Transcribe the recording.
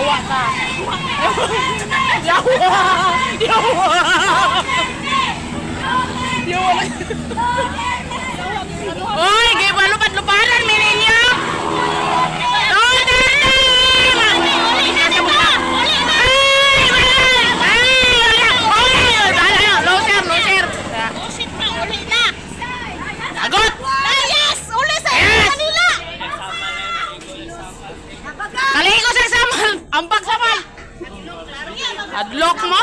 Yawa ka. Yawa! Yawa! Yawa! Oy, gibalupad-luparan mi ninyo! Duterte! Ay! Ay! Ay! Ay! Loser, loser. Usit na, uli na. Sagot! Yes! Uli sa Yes! kanila! Kaligo sa samal! Ambag samal! Adlok mo?